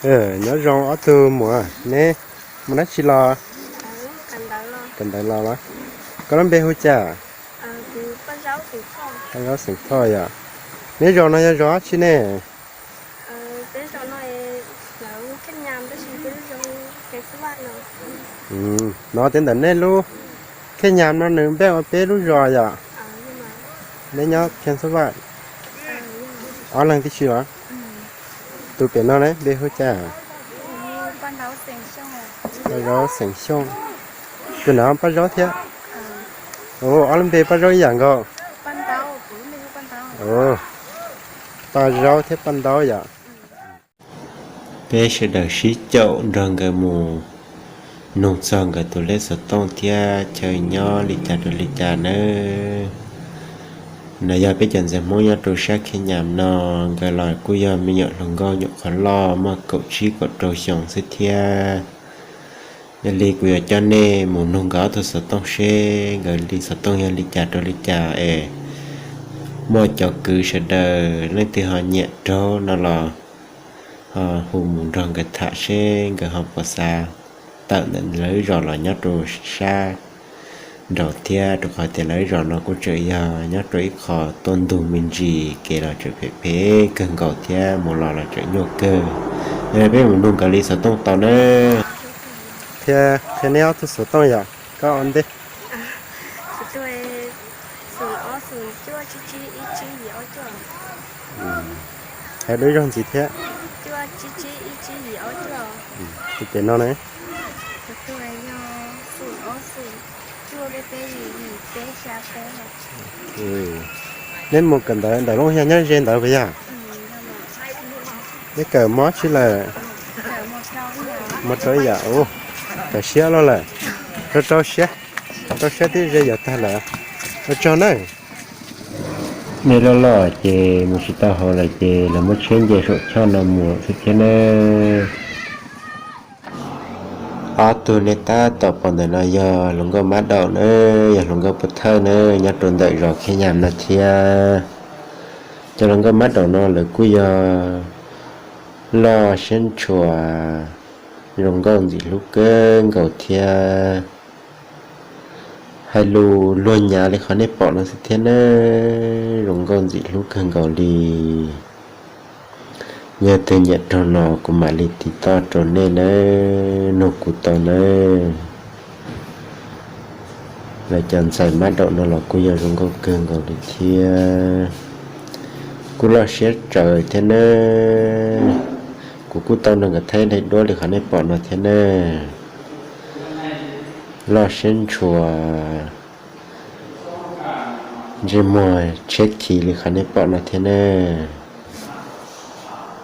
Nyob zoo ob tug muam, neb mus dab tsi los? Kawm ntawv los los? Koj lub npe hu cas? Paj Zaub Xeem Thoj yom. Neb zos no yog zos dab tsi ne? No tej ntawm nej lub Khej Nyas no nws npaj ua peb lub zos yom. Neb nyob Khej Xab Vaj ob leeg tib si los? Tus pem no ne npe hu cas? Paj Zaub Xeem Xyooj. Tus no Paj Zaub thiab. Ob lub npe Paj Zaub ib yam nkaus. Paj Zaub thiab Paj Ntaub yom. Peb sawv daws sib caum nrog nkawd mus nug txog nkawd tus lej xov tooj thiab chaw nyob li cas rau li cas nawb. No yog peb cov ntxhais Hmoob nyob rau sab Khej Nyas no, nkawd los kuj yog me nyuam hluas nkauj nyuam qhuav loj muaj kaum tsib kaum rau xyoo xwb thiab. Yog li kuv yuav coj nej mus nug nkawd ob tug xov tooj seb nkawd li xov tooj yog li cas rau li cas es muaj cov kwv sawv daws leej twg ho nyiam raug no los ho hu mus nrog nkawd tham seb nkawd ho puas xav tawm ntawm lawv zos los nyob rau sab nraud thiab, rau qhov tias lawv zos no kuj tseem yog nyob rau ib qho tuaj ntug me ntsis, kev los tseem phem phem kawg nkaus thiab mus los los tseem nyuaj kawg. Yog li peb mus nug nkawd li xov tooj tau na. Thiab qhia neb ob tug xov tooj yom, koj ua ntej. Hais lub ib zaug ntxiv thiab. Tus pem no ne? Neb mus kawm ntawv ntawm Looj Hias nyob ze ntawd puas yog? Neb kawm mob tsi lawm? Mob rau ib yam, kawm siab loj lawm. Rau rau siab, rau siab twb ze yam tag lawm. Ua tsaug nawb. Nej loj loj ces mus tsis tau hauv lawm ces los muab tsheb nce saum choj no mus xwb thiab nawb. Ob tug nej tab tom pom ntawm no yog hluas nkauj mab daum na, yog hluas nkauj pov thawj na, nyob rau ntawm zos Khej Nyas no thiab. Cov hluas nkauj mab daum no lawv kuj yog loj siab ntshua, zoo nkauj ntxim hlub kawg nkaus thiab. Hais lus luag nyav li qhov nej pom no xwb thiab na, zoo nkauj ntxim hlub kawg nkaus li. Yog tus nyiam raug no kuv mam li tiv toj rau nej nawb, nug kuv tau nawb. Lawv cov ntxhais mab daum no los kuj yog zoo nkauj kawg nkaus li thiab. Kuj loj siab tsawv thiab nawb. Kuv kuj tau nrog nkawd thaij daim duab li qhov nej pom no thiab nawb. Loj siab ntshua, ntsej muag tshiab khiv li qhov nej pom no thiab nawb.